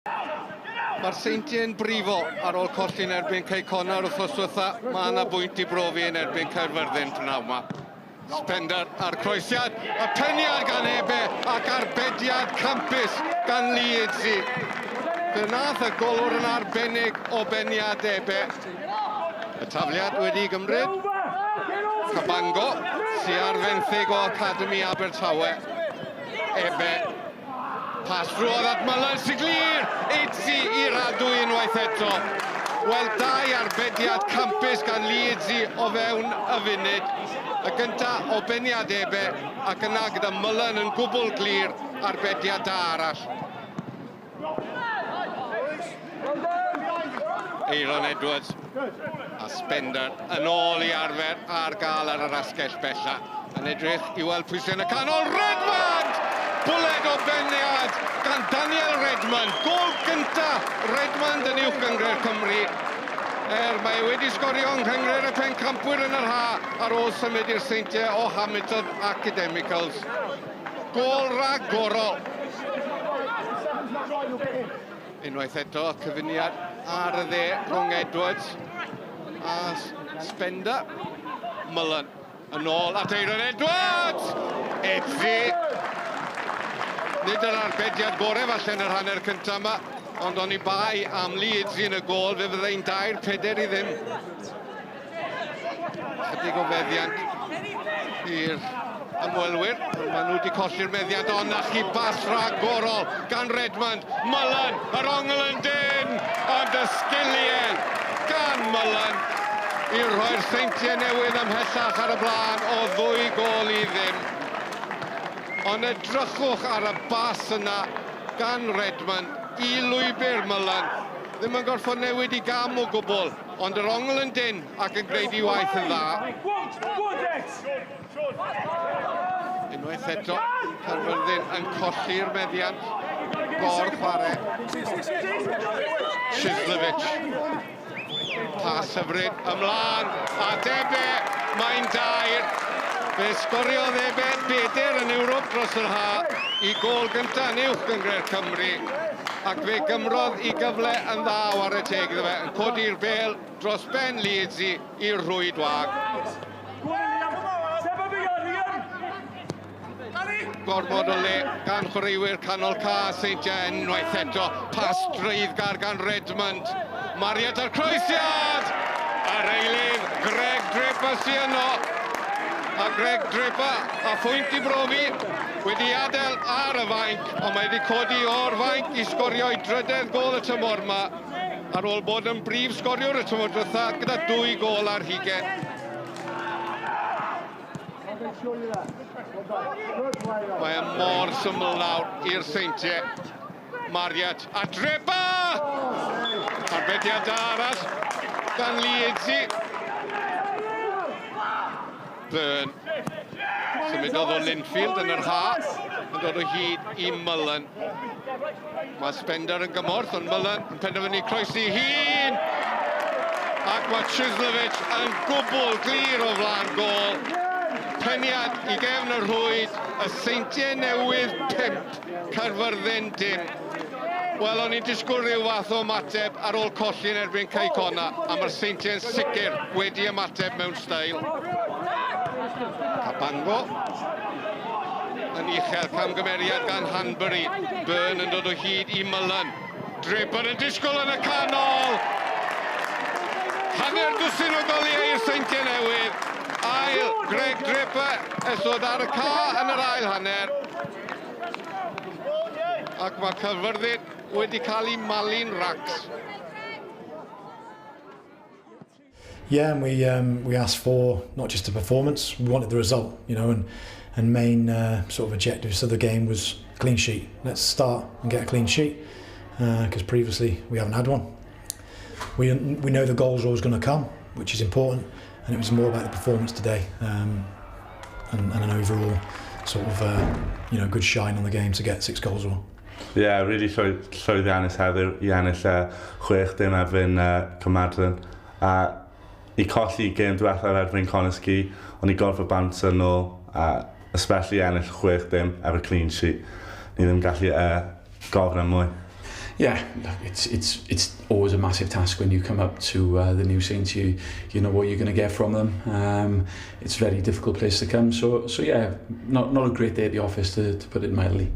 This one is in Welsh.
Mae'r Seintiau'n brifo ar ôl colli yn erbyn Cei Connah wythnos diwetha. Mae yna bwynt i brofi yn erbyn Caerfyrddin prynhawn 'ma. Spender a'r croesiad, y peniad gan Ebe ac arbediad campus gan Leedsi. Fe wnaeth y golwr yn arbennig o beniad Ebe. Y tafliad wedi gymryd. Cabango, sy ar fenthyg o Academi Abertawe. Ebe. Pas drwodd at Mullen sy'n glir! Idzi i'r adwy unwaith eto. Wel, dau arbediad campus gan Leedsi o fewn y funud. Y gynta o beniad Ebe, ac yna gyda Mullen yn gwbl glir, arbediad da arall. Eiron Edwards a Spender yn ôl i arfer ar gael ar yr asgell bella. Yn edrych i weld pwy sy'n y canol. Redmond! Bwled o beniad gan Daniel Redmond. Gôl gynta Redmond yn Uwch Gynghrair Cymru. Er mae e wedi sgorio yng Nghynghrair y Pencampwyr yn yr ha ar ôl symud i'r Seintiau o Hamilton Academicals. Gôl ragorol. Unwaith eto, cyfuniad ar y dde rhwng Edwards a Spender. Mullen yn ôl at Eiron Edwards! Edfi! Nid yr arbediad gorau falle yn yr hanner cyntaf yma, ond oni bai am Leeds yn y gôl, fe fyddai'n dair peder i ddim. Chydig o feddiant i'r ymwelwyr. Maen nhw wedi colli'r meddiant, ond na chi bas rhagorol gan Redmond. Mullen, yr ongl yn dyn, ond y sgiliau gan Mullen i rhoi'r Seintiau Newydd ymhellach ar y blaen o ddwy gôl i ddim. Ond edrychwch ar y bas yna gan Redmond i lwybr Mullen. Ddim yn gorfod newid i gam o gwbl. Ond yr ongl yn dynn ac yn gwneud ei waith yn dda. Unwaith eto, Caerfyrddin yn colli'r meddiant. Gor chwarae. Chislovich. Pas hyfryd ymlaen. A Debe, mae'n dair. Fe sgoriodd Ebe bedair yn Ewrop dros yr ha i gôl gyntaf yn Uwch Gynghrair Cymru. Ac fe gymrodd i gyfle yn dda ware teg iddo fe, yn codi'r bêl dros ben Leedsi i'r rhwyd wag. Gormod o le gan chwaraewyr canol ca Seintiau unwaith eto. Pas dreiddgar gan Redmond. Mariet a'r croesiad! Yr eilydd Greg Draper sy yno. A Greg Draper a phwynt i brofi wedi adael ar y fainc, ond mae wedi codi o'r fainc i sgorio ei drydedd gôl y tymor yma ar ôl bod yn brif sgoriwr y tymor diwetha gyda dwy gôl ar hugain. Mae e mor syml nawr i'r Seintiau. Mariat a Dreba! Arbediad da arall gan Leedsi. Byrne. Symudodd o Linfield yn yr ha, yn dod o hyd i Mullen. Mae Spender yn gymorth, ond Mullen yn penderfynu croesi hun. Ac mae Chislovich yn gwbl glir o flaen gôl. Peniad i gefn y rhwyd, y Seintiau Newydd 5, Caerfyrddin dim. Wel, o'n i'n disgwyl rhyw fath o ymateb ar ôl colli yn erbyn Cei Connah, a mae'r Seintiau'n sicr wedi ymateb mewn steil. Cabango yn uchel, camgymeriad gan Hanbury. Byrne yn dod o hyd i Mullen. Draper yn disgwyl yn y canol. Hanner dwsin o goliau i'r Seintiau Newydd. Ail Greg Draper ers dod ar y ca yn yr ail hanner. Ac mae Caerfyrddin wedi cael ei malu'n racs. Yeah, and we we asked for not just a performance, we wanted the result, you know, and and main sort of objectives of the game was clean sheet. Let's start and get a clean sheet because previously we haven't had one. We we know the goals are always going to come, which is important, and it was more about the performance today and, and an overall sort of good shine on the game to get six goals or. Ie, really llwyddiannus heddiw i ennill 6-0 erbyn Carmarthen. A i colli gêm diwethaf erbyn Connah's Quay, o'n i gorfod bounce yn ôl, a especially ennill 6-0 efo clean sheet. Ni ddim gallu gofyn am mwy. Yeah, look, it's always a massive task when you come up to the New Saints. You know what you're going to get from them. It's a very difficult place to come. So yeah, not a great day at the office, to put it mildly.